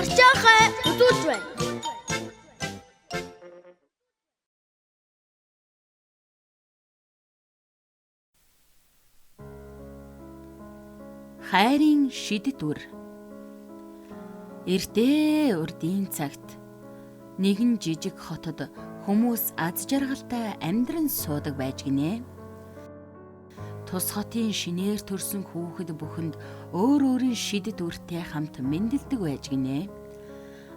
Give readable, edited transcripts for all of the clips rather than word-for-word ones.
Арчаахай үзүүлж байна. Хайрын шидэт үр. Эртээ урдын цагт нэгэн жижиг хотод хүмүүс аз жаргалтай амьдран суудаг байж гинэ. Тус хотын шинээр төрсэн хүүхэд бүхэнд өөр өөрийн шидэт үртэй хамт мэндэлдэг байж гинэ.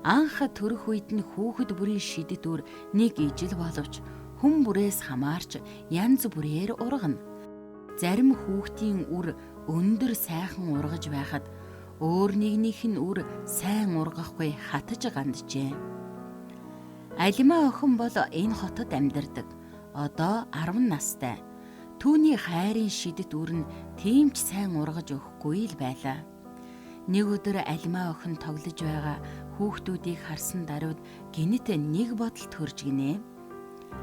Анх төрөх үед нь хүүхэд бүрийн шидэт үр нэг ижил боловч хүн бүрээс хамаарч янз бүрээр ургана. Зарим хүүхдийн үр өндөр сайхан ургаж байхад өөр нэгнийх нь үр сайн ургахгүй хатаж ганджээ. Алимаа охин бол энэ хотод амьдардаг. Одоо 10 настай. Түүний хайрын шидэт үр нь тийм ч сайн ургаж өгөхгүй л байлаа. Нэг өдөр Алимаа охин тоглож байгаа хүүхдүүдийг харсан даруйд гинэт нэг бодол төрж гинэ.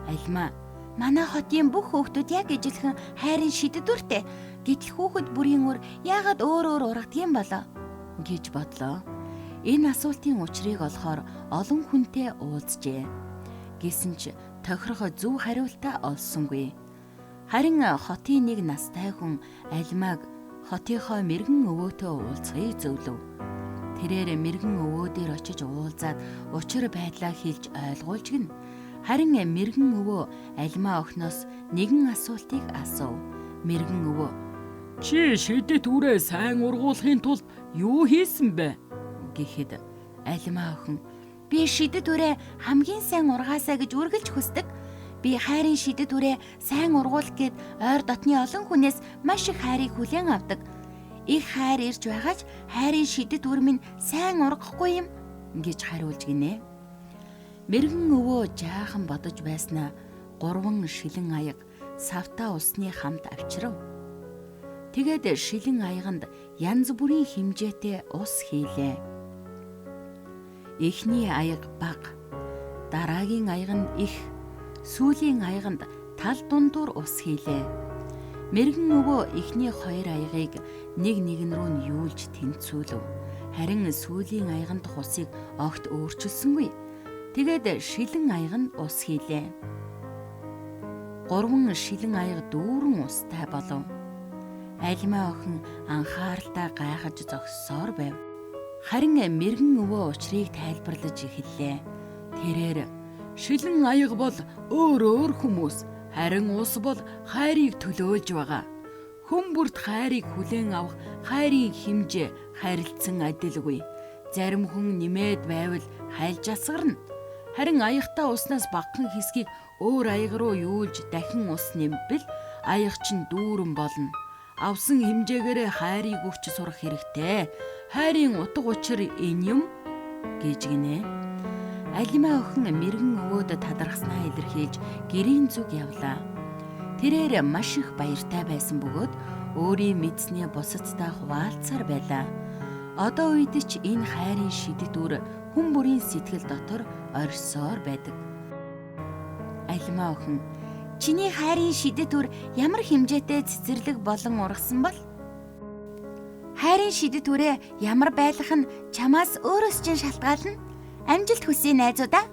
Алимаа манай хотын бүх хүүхдүүд яг ижилхэн хайрын шидэт үртэй. Гэтэл хүүхэд бүрийн үр яагаад өөр өөр ургадгийн болоо гэж бодлоо. Энэ асуултын учрыг олохоор олон хүнтэй уулзжээ. Гэсэн ч тохирох зөв хариултаа олсонгүй. Харин хотын нэг настай хүн Алимааг хотынхоо мэрэгэн өвөөтэй уулзахыг зөвлөв. Тэрээр мэрэгэн өвөө дээр очиж уулзаад учир байдлаа хэлж ойлгуулж гин. Харин мэрэгэн өвөө Алимаа охиноос нэгэн асуултыг асуув. Мэрэгэн өвөө: "Чи шидэт үрээ сайн ургуулахын тулд юу хийсэн бэ?" гэхэд Алимаа охин: "Би шидэт үрээ хамгийн сайн ургаасаа гэж үргэлж хүсдэг. Би хайрын шидэт үрээ сайн ургуулах гээд ойр дотны олон хүнээс маш их хайрыг хүлээн авдаг. Их хайр ирж байгаа ч хайрын шидэт үр минь сайн ургахгүй юм" гэж хариулж гинэ. Мэрэгэн өвөө жаахан бодож байснаа 3 шилэн аяга савтаа усны хамт авчирв. Тэгээд шилэн аяганд янз бүрийн хэмжээтэй ус хийлээ. Эхний аяга бага, дараагийн аяга нь их, сүүлийн аяганд тал дундуур ус хийлээ. Мэрэгэн өвөө эхний 2 аягыг нэг нэгэн рүү нь юулж тэнцвүүлв. Харин сүүлийн аяганд усыг огт өөрчилсөнгүй. Тэгээд шилэн аяга нь ус хийлээ. 3 шилэн аяга дүүрэн устай болов. Алимаа охин анхааралтай гайхаж зогссоор байв. Харин мэрэгэн өвөө учрыг тайлбарлаж эхэллээ. Тэрээр: "Шилэн аяга бол өөр өөр хүмүүс, харин ус бол хайрыг төлөөлж байгаа. Хүн бүрт хайрыг хүлээн авах хайрын хэмжээ харилцан адилгүй. Зарим хүн нэмээд байвал хайлж асгарна. Харин аягтай уснаас багахан хэсгийг өөр аяга руу юулж дахин ус нэмбэл аяга чинь дүүрэн болно. Авсан хэмжээгээрээ хайрыг өгч сурах хэрэгтэй. Хайрын утга учир энэ юм" гэж гинэ. Алимаа охин мэрэгэн өвөөд талархснаа илэрхийлж гэрийн зүг явлаа. Тэрээр маш их баяртай байсан бөгөөд өөрийн мэдсний бусадтай хуваалцсаар байлаа. Одоо үед ч энэ хайрын шидэт үр хүн бүрийн сэтгэл дотор орьсоор байдаг. Алимаа охин: "Чиний хайрын шидэт үр ямар хэмжээтэй цэцэрлэг болон ургасан бол? Хайрын шидэт үрээ ямар байлах нь чамаас өөрөөс чинь шалтгаална. Амжилт хүсье найзуудаа."